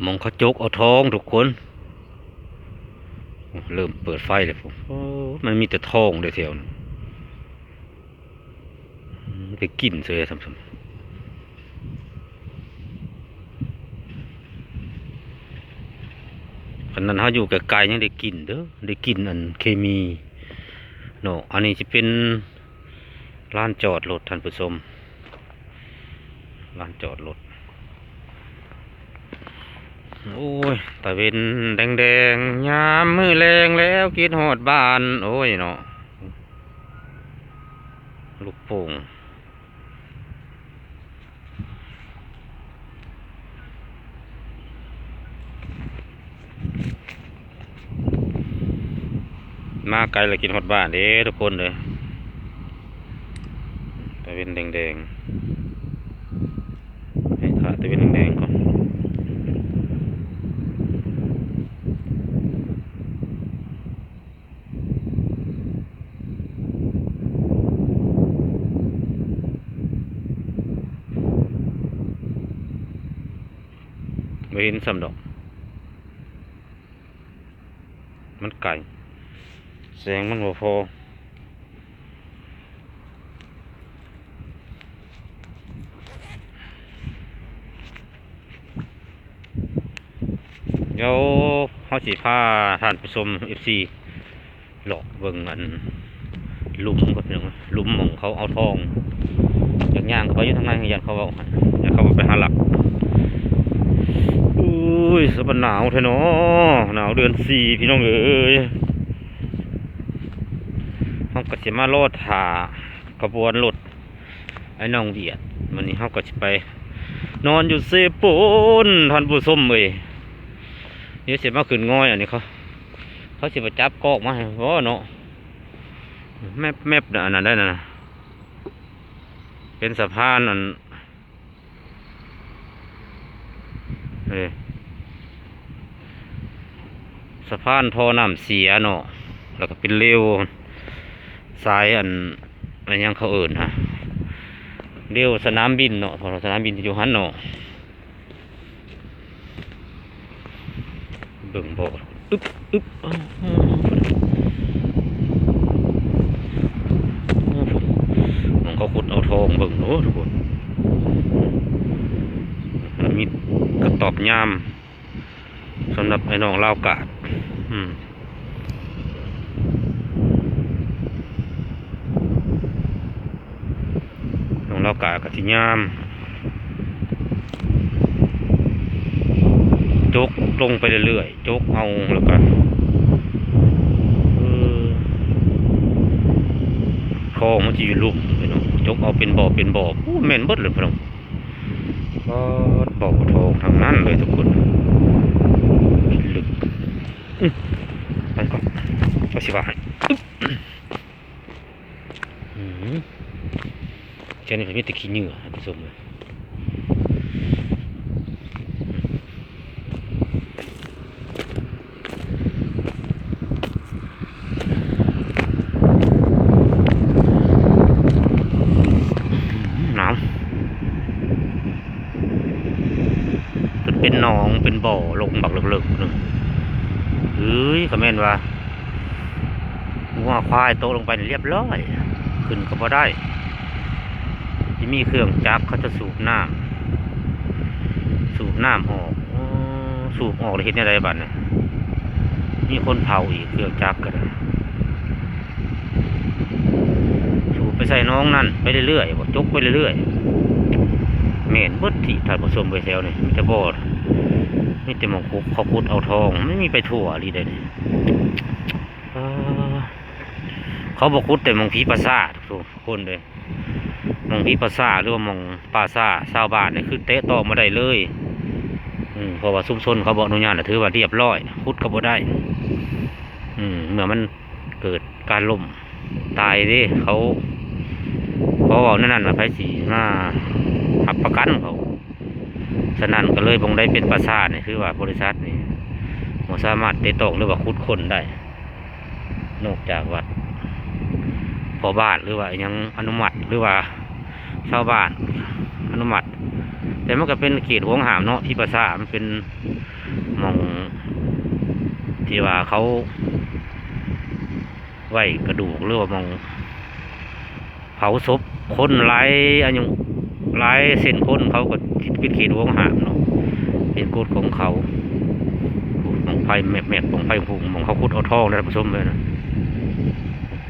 ໝ່ອງເຂົາຈົກເອົາທອງທຸກຄົນ. ໂອ້ ເລີ່ມເປີດໄຟແລ້ວພຸ້ນ. ໂອ້ ມັນມີແຕ່ທອງເດ້ແຖວນັ້ນ. ອືມ ໄດ້ກິ່ນເສີຍຊ້ຳ. ຂະໜາດເຮົາຢູ່ໄກໆ ຍັງໄດ້ກິ່ນເດີ້, ໄດ້ກິ່ນອັນເຄມີເນາະ. ອັນນີ້ຈະເປັນ ລານຈອດລົດທ່ານຜູ້ຊົມ, ລານຈອດລົດ. ໂອ້ຍ ຕາເວັນແດງໆ ຍາມມື້ແລງແລ້ວ ຄິດຮອດບ້ານ. ໂອ້ຍເນາະ ລູກໂປ່ງ ມາໄກແລ້ວຄິດຮອດບ້ານເດ້ທຸກຄົນເດີ. ຕາເວັນແດງໆ ໃຫ້ຖ້າຕາເວັນແດງໆກ່ອນ. ບໍ່ເຫັນຊ້ຳດອກ, ມັນໄກ, ແສງມັນບໍ່ພໍ. ດຽວເຮົາຊິພາທ່ານຜູ້ຊົມ ເອັຟຊີ ເລາະເບິ່ງອັນ ຫຼຸມກ່ອນພີ່ນ້ອງ, ຫຼຸມໝ່ອງເຂົາເອົາທອງ. ຢາກຍ່າງເຂົ້າໄປຢູ່ທາງໃນ ຢ້ານເຂົາເວົ້າ, ຢ້ານເຂົາເອົາໄປຫາລັກ. ໂອ້ຍ ສະບາຍໜາວແທ້ເນາະ, ໜາວເດືອນສີ່ພີ່ນ້ອງເອີຍ. ເຮົາກໍຊິມາລໍຖ້າຂະບວນລົດ ໄອ້ນ້ອງວຽດ. ມື້ນີ້ເຮົາກໍຊິໄປນອນຢູ່ເຊໂປນ ທ່ານຜູ້ຊົມເອີຍ. ດຽວຊິມາຂຶ້ນງອຍອັນນີ້ ເຂົາ ເຂົາຊິມາຈັບກອກມາໃຫ້ບໍ່ເນາະ. ແມັບ ແມັບ ອັນນັ້ນໄດ້ນັ້ນນະ, ເປັນສະພານອັນ ເອີ ສະພານທໍ່ນ້ຳເສຍເນາະ, ແລ້ວກໍເປັນເລວສາຍອັນ ອັນຫຍັງເຂົາເອີ້ນຫະ ເລວສະໜາມບິນເນາະ, ເພາະສະໜາມບິນຢູ່ຫັ້ນເນາະ. ເບິ່ງບໍ່ ອຶບ ອຶບ ອ້າວ ໝ່ອງເຂົາຂຸດເອົາທອງ. ເບິ່ງໂອ້ ທຸກຄົນ, ມີກະຕອບຍາມ ສຳລັບໄອ້ນ້ອງລາວກາດ. ອືມ ນ້ອງລາວກາດກໍຊິຍາມ ຈົກລົງໄປເລື້ອຍໆ, ຈົກເອົາແລ້ວກໍ ເອີ ຂອງມັນຊິຢູ່ລຸ່ມພີ່ນ້ອງ, ຈົກເອົາເປັນບໍ່ເປັນບໍ່. ໂອ້ ແມ່ນເບິດເລີຍພີ່ນ້ອງ. ປາດ ບໍ່ທອງທັງນັ້ນເລີຍທຸກຄົນ, ເປັນລຶກ. ອືມ ໄປກ່ອນ ຂ້ອຍຊິວ່າໃຫ້. ອືມ ແຖວນີ້ມີແຕ່ຂີ້ເຫຍື້ອ ທ່ານຜູ້ຊົມເອີຍ. ໜາວ ເປັນໜອງເປັນບໍ່ລົງບັກເລິກໆ ເອີຍ ກໍແມ່ນວ່າງົວຄວາຍຕົກລົງໄປນີ້ລຽບຮ້ອຍ ຂຶ້ນກໍບໍ່ໄດ້. ຊິມີເຄື່ອງຈັກເຂົາຈະສູບນ້ຳ ສູບນ້ຳອອກ. ອໍ ສູບອອກແລ້ວເຮັດແນວໃດບັດນີ້? ມີຄົນເຝົ້າອີກ ເຄື່ອງຈັກກໍໄດ້ ສູບໄປໃສ່ໜອງນັ້ນໄປເລື້ອຍໆ ບໍ່ ຈົກໄປເລື້ອຍໆ. ແມ່ນເບິດທີ່ທ່ານຜູ້ຊົມເອີຍ, ແຖວນີ້ມີແຕ່ບໍ່ ມີແຕ່ໝ່ອງຂຸດ ເຂົາຂຸດເອົາທອງ ມັນມີໄປທົ່ວອີ່ຫຼີເດ້ນີ້. ເອີ ເຂົາບໍ່ຂຸດແຕ່ໝ່ອງຜີປາສາດ ທຸກຄົນເດ້. ໝ່ອງຜີປາສາດ ຫຼືວ່າໝ່ອງປ່າຊ້າຊາວບ້ານນີ້ ຄືແຕະຕ້ອງບໍ່ໄດ້ເລີຍ. ອືມ ເພາະວ່າຊຸມຊົນເຂົາບໍ່ອະນຸຍາດ ຖືວ່າລຽບຮ້ອຍ ຂຸດກໍບໍ່ໄດ້. ອືມ ເມື່ອມັນເກີດການລົ້ມຕາຍເດ້ ເຂົາ ເຂົາເວົ້າແນວນັ້ນ ລະໃຜຊິມາຮັບປະກັນເຂົາ? ສະນັ້ນກໍເລີຍບໍ່ໄດ້ເປັນປາສາດນີ້ ຄືວ່າບໍລິສັດນີ້ບໍ່ສາມາດແຕະຕ້ອງ ຫຼືວ່າຂຸດຄົ້ນໄດ້ ນອກຈາກວ່າພໍ່ບ້ານ ຫຼືວ່າອີ່ຫຍັງອະນຸມັດ ຫຼືວ່າຊາວບ້ານອະນຸມັດ. ແຕ່ມັນກໍເປັນເຂດຫວງຫ້າມເນາະ ຜີປາສາດ ມັນເປັນ ໝ່ອງທີ່ວ່າເຂົາໄວ້ກະດູກ ຫຼືວ່າໝ່ອງເຜົາສົບຄົນຫຼາຍອາຍຸຫຼາຍເຊັ່ນຄົນ ເຂົາກໍປິດເຂດຫວງຫ້າມເນາະ ເປັນກົດຂອງເຂົາ. ໂອ້ ບັ້ງໄຟແມັບໆ ບັ້ງໄຟພຸ່ງ ໝ່ອງເຂົາຂຸດເອົາທອງນະທ່ານຜູ້ຊົມເອີຍນະ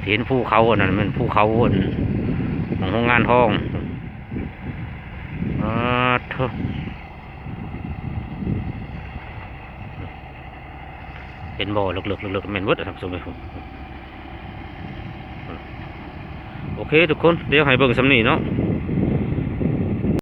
ເຫັນພູເຂົາອັນນັ້ນແມ່ນພູເຂົາອັນ ໝ່ອງໂຮງງານທອງ. ອາ ໂທ້ ເຫັນບໍ່ ເລິກໆ ເລິກໆ ແມ່ນເບິດທ່ານຜູ້ຊົມເອີຍ. ໂອເຄທຸກຄົນ ດຽວໃຫ້ເບິ່ງສ່ຳນີ້ເນາະ.